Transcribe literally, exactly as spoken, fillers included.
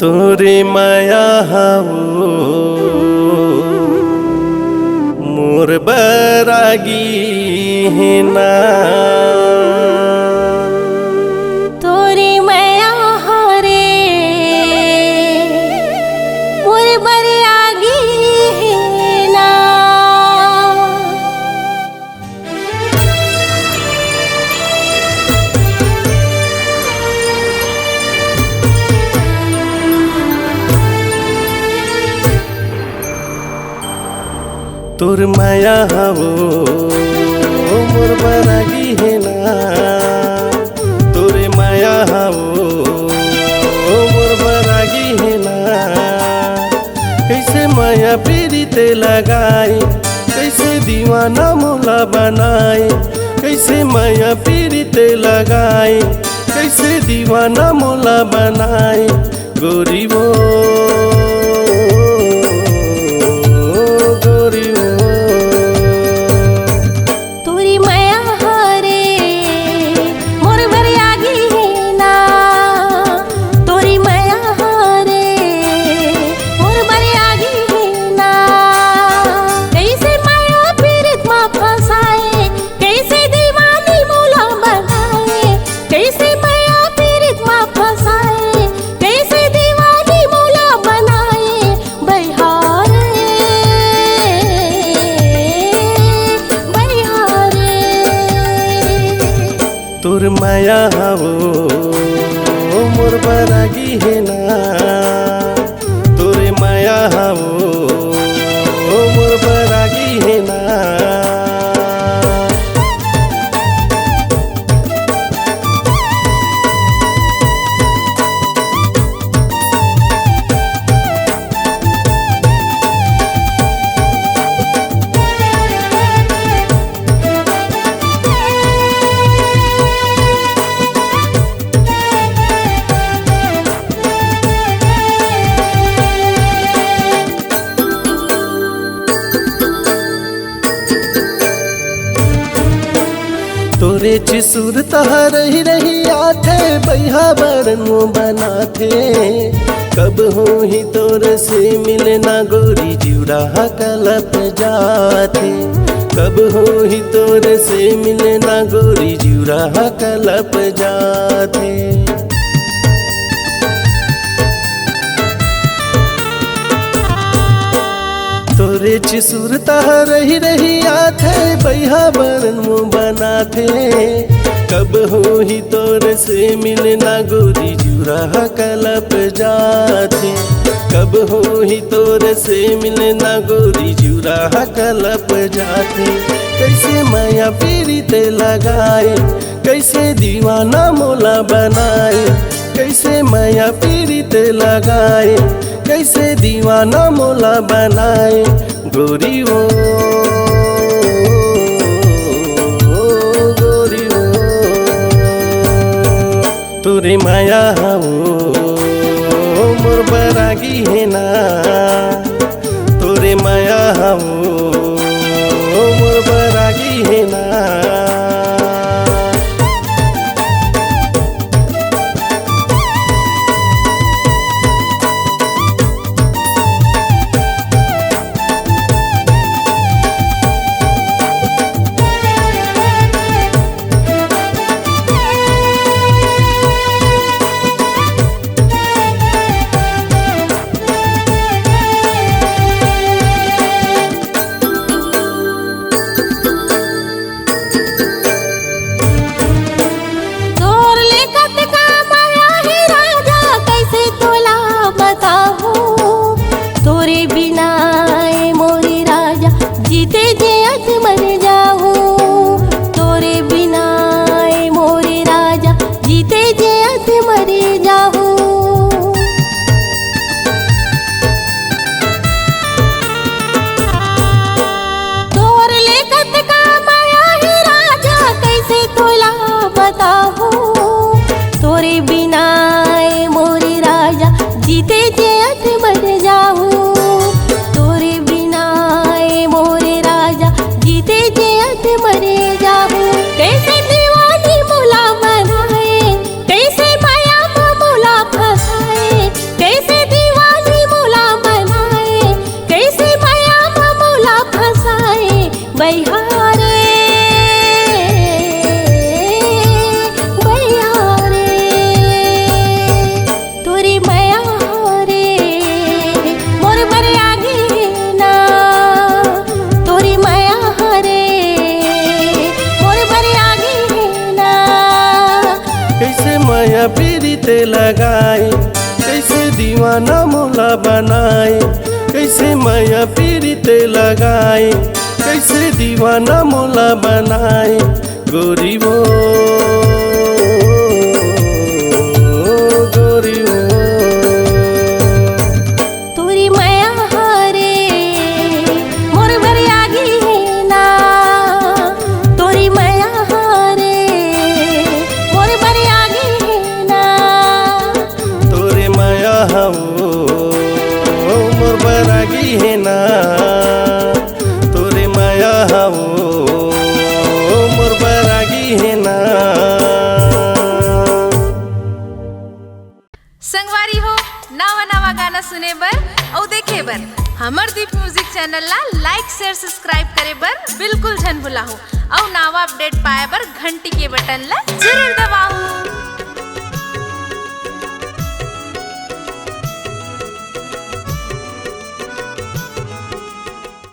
तोरे मया हवो मोर बरागी हे ना। तोरे मया हरे मोर बरागी हे ना। तोर मया हवो मोर बरागी हे ना। तोरे मया हवो मोर बरागी हे ना। कैसे मया पीरित लगाए, कैसे दीवाना मोला बनाए। कैसे मया पीरित लगाए, कैसे दीवाना मोला बनाए। गोरी वो, गोरी वो। तोरी मया हरे मोर बरागी हे ना। तोरी मया हरे मोर बरागी हे ना। कैसे मया पीरित मा फंसाए, कैसे दीवानी मोला बनाए। कैसे मया पीरित मा फंसाए, कैसे दीवानी मोला बनाए। बइहा रे, बइहा रे। तोर मया हवो मोर बरागी हे ना। तोरे मया हवो मोर बरागी हे ना। तोरे चिसुर तहा रही रही आथे, बइहा बरन वो बनाथे। कब होही तोर से मिलना गोरी, जिउरा ह कलप जाथे। कब होही तोर से मिलना गोरी, जिउरा ह कलप जाथे। तोरे चिसुर तहा रही रही आथे, बइहा बरन वो बनाथे। कब होही तोर से मिलना गोरी, जिउरा ह कलप जाथे। कब होही तोर से मिलना गोरी, जिउरा ह कलप जाथे। कैसे मया पीरित लगाए, कैसे दीवाना मोला बनाए। कैसे मया पीरित लगाए, कैसे दीवाना मोला बनाए। गोरी वो, गोरी वो। तोरे मया हवो मोर बरागी हे ना। तोरे मया हवो मोर बरागी हे ना। बइहा रे, बइहा रे, तोरी मया रे, मोर बर आगे ना, तोरी मया रे, मोर बर आगे ना। कइसे मया पीरित लगाई, कइसे दीवाना मोला बनाई, कइसे मया पीरित लगाई, कइसे दीवाना मोला बनाई। गोरी वो, गोरी वो। तोरी मया रे, मोर बर आगे ना, तोरी मया रे, मोर बर आगे ना। तोरे मया हवो, मोर बर आगे ना। तोरे मया हवो, मोर बर आगे ना। संगवारी हो, नवा नवा गाना सुने बर अउ देखे बर हमर दीप म्यूजिक चैनल ला लाइक, शेयर, सब्सक्राइब करे बर बिल्कुल झन भुलाहू। अउ नवा अपडेट पाए बर घंटी के बटन ला जरूर दबाहू।